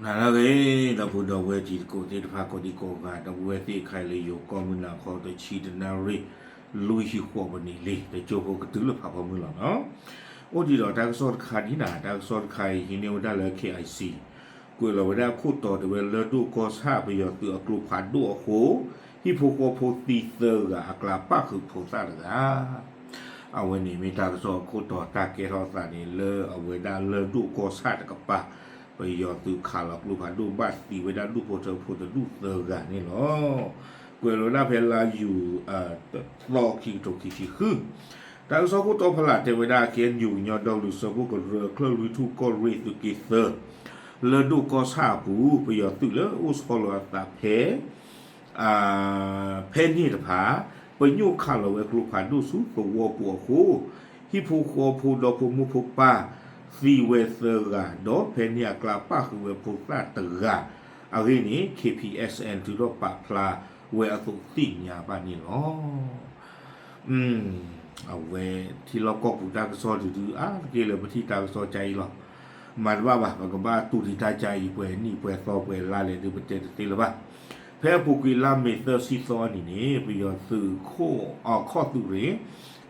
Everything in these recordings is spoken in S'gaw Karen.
နၤလၢအဂ့ၤ ဒီပုၢ်ဒီဝဲၢ်တံၤသကိးသ့ၣ်တဖၣ် ကိးဒံကိးဂၤ ဒီပုၢ်ဝဲၢ်သ့ၣ်တဖၣ်လၢယိၤကီၢ်မုၢ်နၤခီ တဆံတနၣ်ရံၣ် လွံၢ်ဆံဃိးပနံးလံ တကၠိဖိကတုၤလၢဖးဖီမုၢ်လီၤနီၤ. အိၣ်ဒံးဒီးတၢ်ကစီၣ်တခါဒ်နၤ တၢ်ကစီၣ်တခါအံၤ ဟံးန့ၢ်ဝဲဒၣ်လၢ KIC ကွဲးလီၤဝဲဒၣ်ခိၣ်တီတဲဝဲလၢဒိၣ်ကီၢ်ဆၣ် ပယီၤသုးအကျိဖးဒိၣ်အဃိ ဟံၣ်ဖိဃီဖိသံသၢဂၤ အကျါပၣ်ဃုာ်ဖိသၣ်တဂၤ အဝဲန့ၣ်မ့ၢ်တၢ်ကစီၣ်အခိၣ်တီတၢ်ကဲထီၣ်သးန့ၣ် လၢအဝဲဒၣ်လၢဒိၣ်ကီၢ်ဆၣ်တကပၤ ပယီၤသုးခးလီၤကျိဖးဒိၣ်ဘၣ်သံဝဲဒၣ်ဒူၣ်ဖိထၢဖိတဒူၣ်သၢဂၤန့ၣ်လီၤ. ကွဲးလီၤဝဲဒၣ်ဖဲလါယူၤ သီခံကထိခံဆံဃု တၢ်ကစီၣ်ခိၣ်တီဖီလာ်တဲဝဲဒၣ် KNU ကညီဒီကလုာ်စၢဖှိၣ်ကရၢ ချၢၣ်လွံၢ်ထူၣ်ကီၢ်ရ့ၣ်သုးက့သၢ လၢဒိၣ်ကီၢ်ဆၣ်အပူၤ ပယီၤသုးလၢအိၣ်ဆီလီၤအသးဖဲ ဖဲန့ၣ်တဖၣ် ပညိၣ်ခးလီၤဝဲကျိဖးဒိၣ်ဆူသဝီပူၤအဃိ ဟံၣ်ဖိဃီဖိဒီးဖိမုၣ်ဖိပၢ် သံဝဲသၢဂၤ ဒီးဖဲန့ၣ်အကျါပၣ်ဃုာ်ဝဲဖိသၣ်တဂၤ အဂ့ၢ်န့ၣ် KPSN ထုးထီၣ်ပာ်ဖျါဝဲအသိးသ့ၣ်ညါဘၣ်န့ၣ်လီၤ. အဝဲထံလီၢ်ကီၢ်ပူၤတၢ်ကစီၣ်ဒုးဒုး အါတက့ၢ်လၢပထံၣ်တၢ်ကစီၣ်ကါအံၤလီၤ. မၤတဘၣ်ဘၣ် ပကဘၣ်တူၢ်ဒံးတၢ်ကါအံၤ ပှဲၤနံၣ်ပှဲၤသီပှဲၤလါလဲၣ်ဒုး ပတဲတသ့လၢၤဘၣ်. ဖဲအပူၤကွံာ်လါမ့ၤသၢဆံသီအနံၤန့ၣ် ပယီၤသုးခိၣ် ခီၣ်သုးရ့ၣ်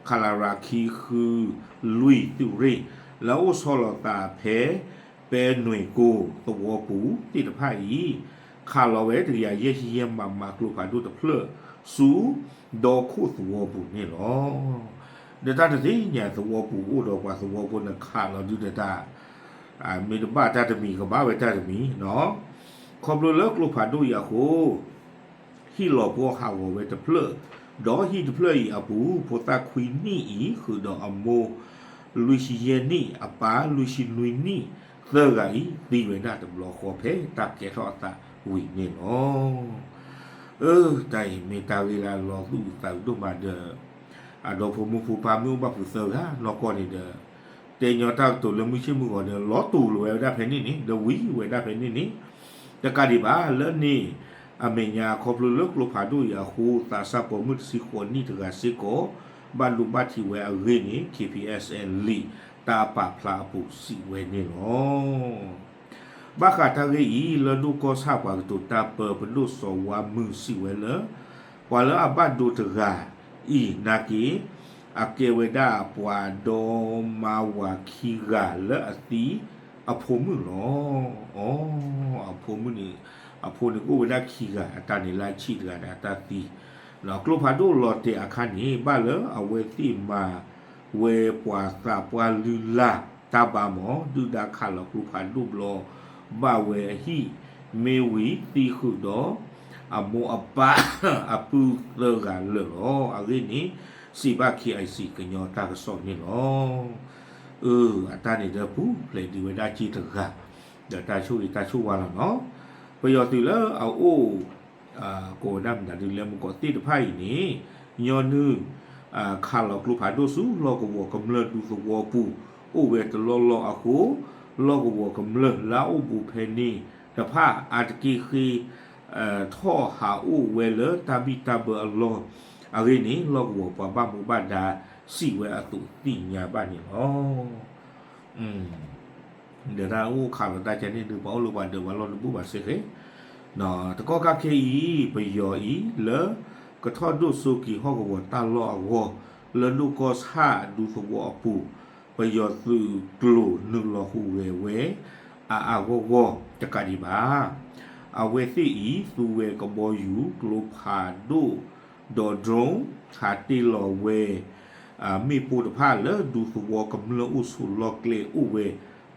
ခလရ ခံဃုလွံၢ်သုးရ့ၣ် လၢအအိၣ်ဆီလီၤသးဖဲ ပဲနွံကိသဝီပူၤသ့ၣ်တဖၣ်အံၤ ခးလီၤဝဲတကယၤယဲၢ်ဆံယဲၢ် မမ ကျိဖးဒိၣ်တဖျၢၣ်ဆူ ဒီခိၣ်သဝီပူၤန့ၣ်လီၤ. ဒီးတၢ်တသ့ၣ်ညါသဝီပူၤအိၣ်ဒီးပှၤသဝီဖိန့ၣ် ခးလီၤဒုးဒီးတၢ် မ့ၢ်တဘၣ်တၢ်တမံၤ ကဘၣ်ဝဲတၢ်တမံၤနီၤ. ခီဖျိလၢကျိဖးဒိၣ်အံၤအဃိ ဟံၣ်လီၤပှီၢ်ဟးဂီၤဝဲတဖျၢၣ်, ဒီးဟံၣ်တဖျၢၣ်အံၤအပူၤ ဖိသၣ်ခွံနံၣ်အံၤ ဃုာ်ဒီးအမိၢ်လွံၢ်ဆံယဲၢ်နံၣ်, အပၢ်လွံၢ်ဆံနွံနံၣ်, သၢဂၤအံၤ သံဝဲဒၣ်တဘျီဃီဖဲတၢ်ကဲထီၣ်အသးဝံၤန့ၣ်လီၤ. အၢ တၢ်အံၤမ့ၢ်တၢ်ဂ့ၢ်လၢအလီၤသူၣ်အုးသးအုးဒိၣ်မးဒီး အဒီဖိမုၣ်ဖိပၢ်မ့ၢ်အိၣ်ဘၣ်ဖုးသၢဂၤနီၢ်ကီၢ်န့ၣ်ဒီး တဲညီတၢ်ကတိၤလၢမုၢ်ဆ့ၣ်မုၢ်ဂီၤဒီး လီၤတူာ်လီၤဝဲဒၣ်ဖဲန့ၣ်န့ၣ် ဒီးဝံၤဝဲဒၣ်ဖဲန့ၣ်န့ၣ် တကးဒံးဘၣ် လၢန့ၣ်အမဲာ်ညါ ခီဖျိလၢကျိဖးဒိၣ်အံၤအဃိ သးစၢ်ပိာ်မုၣ်တဆံဃိးနံၣ်တဂၤစ့ၢ်ကီး ဘၣ်ဒိဘၣ်ထံးဝဲအဂ့ၢ်န့ၣ် KPSN လံာ်တၢ်ပာ်ဖျါအပူၤစံးဝဲန့ၣ်လီၤ. ဘၣ်ဃးတၢ်ဂ့ၢ်အံၤ လၢဒိၣ်ကီၢ်ဆၣ်ပှၤကတိၤတၢ်ပၢ ပဒိၣ်စီၤဝါမုၢ်စံးဝဲလၢ ပှၤလၢအဘၣ်ဒိတဂၤအံၤနာ်က့ အကဲဝဲဒၣ်ပှၤဒီမါဝၤခံဂၤလၢအသံအဖိမုၣ်လီၤ. အဖိမုၣ်န့ၣ် အဖိန့ၣ်ကအိၣ်ဝဲဒၣ်ခံဂၤ အတၢ်န့ၣ်လၢအဆံးတဂၤဒီးအတၢ်သံ ကျိဖးဒိၣ်လီၤတဲာ်အခါန့ၣ် ဘၣ်လၢအဝဲသ့ၣ်မၤဝဲပှၤသးပှၢ်လုၢ်လၢ်တၢ်ဘါမီၤ ဒုၣ်ဒါခးလီၤကျိဖးဒိၣ်ဘျီ ဘၣ်ဝဲအဟံၣ်မ့ၢ်ဝံၤသံဃုာ်ဒီး အမိၢ်အပၢ်အပုၢ်သၢဂၤလၢာ်လီၤ. အဂ့ၢ်န့ၣ် စံးဘၣ် KIC ကညီတၢ်ကစီၣ်န့ၣ်လီၤ. အၢ အတၢ်န့ၣ်ဒီးပူၤဖျဲးဒံးဝဲဒၣ်က့တဂၤ ဒီးတၢ်ဆိၣ်ဂ့ၤတၢ်ဆိၣ်ဝါလီၤနီၤ. ပယီၤသုးလၢအအိၣ် ကိးဝဲဒၣ်မနုၤဒုးလဲၣ်မူကီးသ့ၣ်တဖၣ်အံၤန့ၣ် ညီနုၢ် ခးလီၤကျိဖးဒိၣ်ဆူလီၢ်ကဝီၤကမျၢၢ်ဒူသဝီပူၤ အိၣ်ဝဲတလီၢ်လီၢ်အဃိ လီၢ်ကဝီၤကမျၢၢ်လၢအအိၣ်ဘူးဖဲန့ၣ်တဖၣ် အါတက့ၢ်ဃ့ ထီၣ်ဟးအိၣ်ဝဲလၢတၢ်ဘံၣ်တၢ်ဘၢအလီၢ် အဂ့ၢ်န့ၣ် လီၢ်ကဝီၤပှၤဘၣ်မူဘၣ်ဒါစံးဝဲအသိးသ့ၣ်ညါဘၣ်န့ၣ်လီၤ. ဒီးတၢ်အိၣ်ခးလီၤတၢ်ကဲန့ၣ်ဒုး ပှၤအိၣ်လၢပှၤဒၢးပှၤလီၢ်တဘူၣ်ဘၣ်စ့ၢ်ကီး တကီၢ်ခါခဲအံၤ ပယီၤအံၤ လၢကထီၣ်ဒိၣ်စိက့ၤဟီၣ်ကဝီၤတၢ်လီၢ်အဂီၢ် လၢဒိၣ်ကီၢ်ဆၣ်ဒူသဝီအပူၤ ပယီၤသုးကျိၤနုာ်လီၤဟူးဂဲၤဝဲ အါအါဂီၢ်ဂီၢ်တကးဒံးဘၣ် အဝဲသ့ၣ်အံၤ သူဝဲကဘီယူၤကျိဖးဒိၣ် ဒီး drone ဟးတ့ၢ်လီၤဝဲ မ့ၣ်ပိၢ်တဖၣ်လၢဒူသဝီကမျၢၢ်အိၣ်ဆိးလီၢ်ကျဲအိၣ်ဝဲ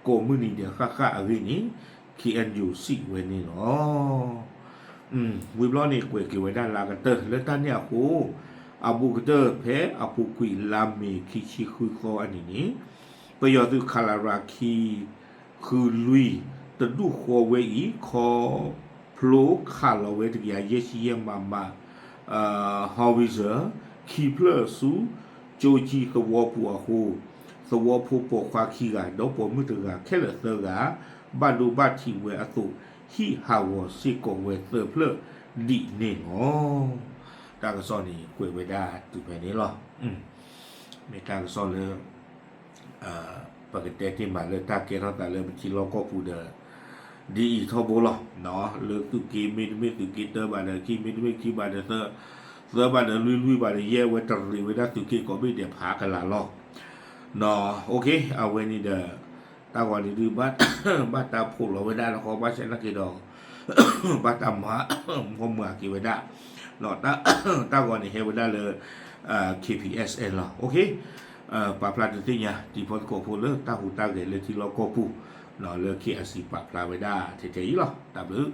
ကိးမုၢ်နံၤဒဲးဃၣ်ဃၣ်အဂ့ၢ်န့ၣ် KNU စံးဝဲန့ၣ်လီၤ. ဝံၤဘျီန့ၣ် ကွဲးက့ၤဝဲဒၣ်လၢအကတၢၢ်လၢတၢ်န့ၣ်အဃိ အဘူးကတၢၢ်ဖဲအပူၤကွံာ်လါမ့ၤခံဆံဃုသီအနံၤန့ၣ် ပယီၤသုး ခလရ ခံ ဃုလွံၢ် တဒူၣ်ဃီဝဲအံၤ ခီဖျိခးလီၤဝဲတကယၤယဲၢ်ဆံယဲၢ် မမ howitzer ခံဖျၢၣ်ဆူ ကၠိကၠံသဝီပူၤအဃိ သဝီဖိပိာ်ခွါခံဂၤ ဒီးပိာ်မုၣ်တဂၤခဲလၢာ်သၢဂၤ ဘၣ်ဒိဘၣ်ထံးဝဲအသိး ဟံၣ်ဟးဂီၤစ့ၢ်ကီးဝဲသၢဖျၢၣ်ဒ်န့ၣ်လီၤ. တၢ်ကစီၣ်န့ၣ် ကွဲးဝဲဒၣ်တုၤဖဲန့ၣ်လီၤ. မ့ၢ်တၢ်ကစီၣ်လၢ ပကတဲတ့ၢ်မးလၢတၢ်ကဲထီၣ်သးလၢပထံလီၢ်ကီၢ်ပူၤဒီး ဒ်အံၤထီဘိလီၤ. လၢသုးက့မ့တမ့ၢ်သုးက့တၢဘၣ်ဒီးခံ မ့တမ့ၢ်ခံဘၣ်ဒီးသၢ, သၢဘၣ်ဒီးလွံၢ် လွံၢ်ဘၣ်ဒီးယဲၢ် ဝဲတရံးဝဲဒၣ်သုးက့ကိးဘ့ၣ်ဒဲးဖးကလၤလီၤ. အဝဲန့ၣ်ဒီး တၢ်ဂီၤန့ၣ်ဒုး ဘၣ်တၢ်ဖီၣ်လီၤဝဲဒၣ်တခီ ဘၣ်ဆၣ်သနာ်က့ဒီး ဘၣ်တၢ်မၤ မီမၤက့ၤဝဲဒၣ် တၢ်ဂီၤန့ၣ်ဟဲဝဲဒၣ်လၢ K P S S လီၤ. ပာ်ဖျါဒုးသ့ၣ်ညါ တံၤဖီသကိးဖိလၢတၢ်ဟူးတၢ်ဂဲၤလၢထံလီၢ်ကီၢ်ပူၤ လၢ K I C ပာ်ဖျါဝဲဒၣ်ထဲထဲအံၤလီၤ. တၢ်ဘျုး